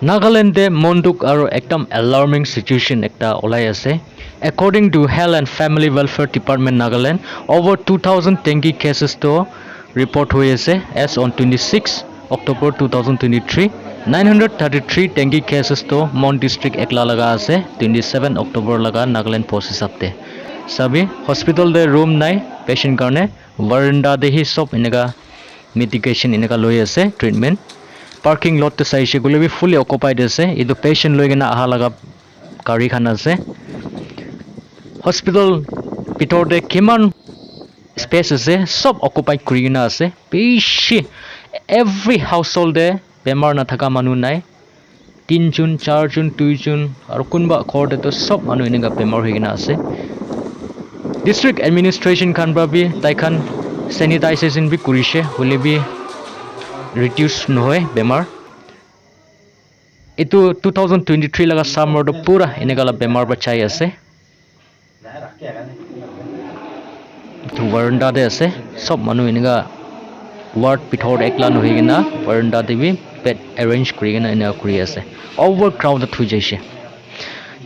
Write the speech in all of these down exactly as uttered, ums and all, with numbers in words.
Nagaland te monduk aro ekdam alarming situation ekta olai ase. According to Health and Family Welfare Department Nagaland, over two thousand dengue cases to report hoi ase as on twenty-six October two thousand twenty-three. Nine hundred thirty-three dengue cases to Mon district ekla laga ase twenty-seven October laga Nagaland post hisab te. Sabi hospital te room nai patient karne, veranda te hi sob eneka medication eneka loi ase, treatment. Parking lot te saishe koile bi fully occupied ase. Etu patient loi kena aha laga gari khan ase. Hospital bitor te kiman space ase, sob occupied kuri kena ase. Bishi, every household te bemar nathaka manu nai. Tin jun, char jun, dui jun, aro kunba ghor te toh sob manu enika bemar hoi kena ase. District administration khan para bi tai khan sanitization bi kurishe, hoile bi reduce nohoi bemar. Etu two thousand twenty-three laga summer toh pura enika la bemar para jai ase. Etu veranda te ase, sob manu enika ward bitor te ekla nohoi kena veranda te bi bed arrange kuri kena enika kuri ase. Overcrowded hoi jaise.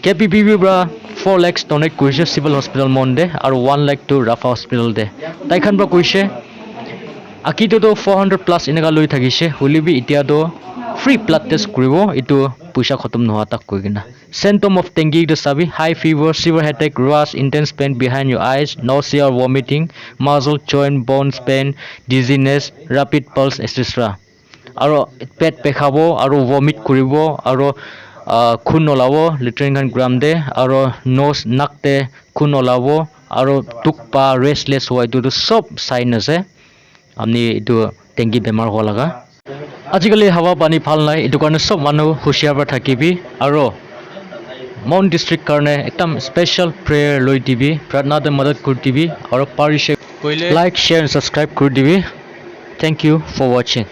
K P P B para four lakhs donate kurishe civil hospital Mon te, aro one lakh to Rapha hospital te. Tai khan para kurishe, aki te toh four hundred plus enika loi thakishe, hoile bi etia toh free blood test kuribo, etu poisa khotom nohoi tak koi kena. Symptom of dengue tu sabi, high fever, severe headache, rash, intense pain behind your eyes, nausea, vomiting, muscle, joint, bones pain, dizziness, rapid pulse, et cetera. Aro pet pekhabo, aro vomit kuribo, aro ah, khun olabo, latrine khan gram te, aro nose, nak te khun olabo, aro dukh pa, restless hua, etu tu sob sign ase. Apni etu dengue bemar hua laga. Ajikali hawa pani bhal nai, etu karne sob manu hushiar para thakibi, aro Mon district karne ekdam special prayer loi dibi, pratna te madad kuri dibi, aro parishe koile like, share and subscribe kuri dibi. Thank you for watching.